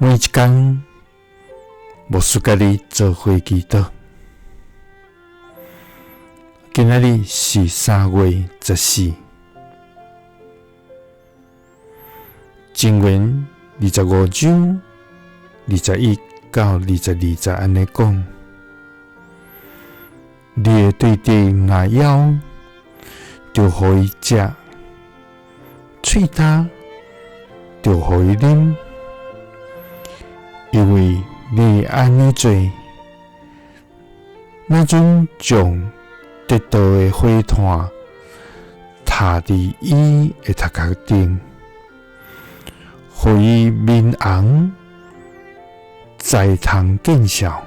每一工，牧師佮你做伙祈禱。今仔日是3月14，箴言25章21到22節按呢講：你的對敵若枵，就予伊食；喙焦，就予伊啉。因為你按呢做，若陣將得著的火炭插佇伊的頭殼頂，予伊面紅，才通見笑。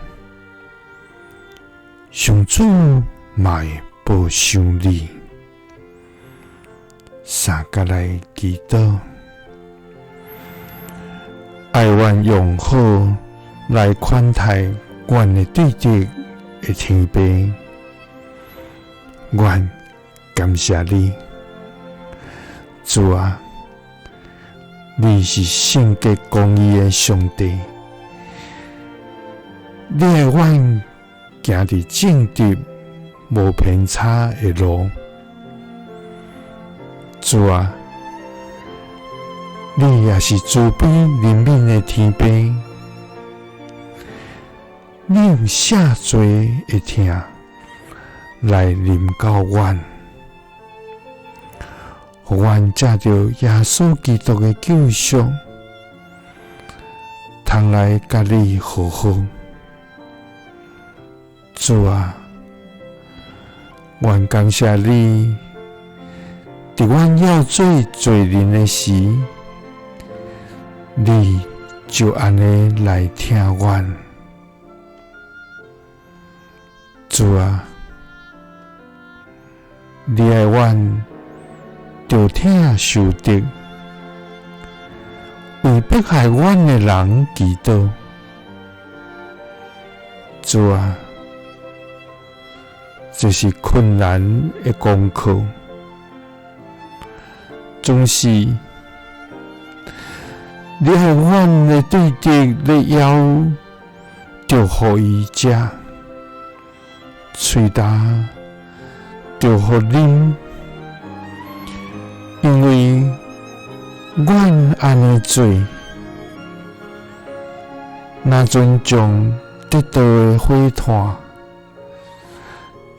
上主嘛會報賞你。三佮來祈禱。愛阮用好來款待阮的對敵的天父，阮感謝你，主啊，你是聖潔公義的上帝，你愛阮行佇正直無偏差的路，主啊。你也是慈悲憐憫的天父，你用赦罪的疼來臨到阮，予阮藉著耶穌基督的救贖，通來佮你和好。主啊，阮感謝你，佇阮猶做罪人的時，你就按呢來疼阮。主啊，你愛阮著疼受敵，為迫害阮的人祈禱。主啊，這是困難的功課，總是你愛阮的對敵咧枵，就予伊食；喙焦，就予啉。因為阮按呢做，若陣將得著的火炭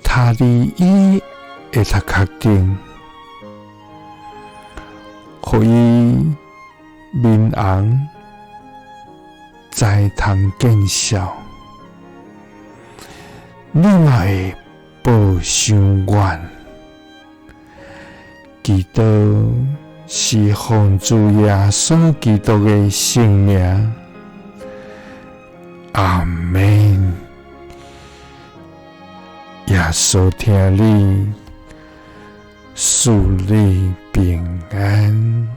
插佇伊的頭殼頂，予伊面紅，才通見笑。你嘛會報賞阮。祈禱是奉主耶穌基督的聖名。阿們。耶穌疼你，賜你平安。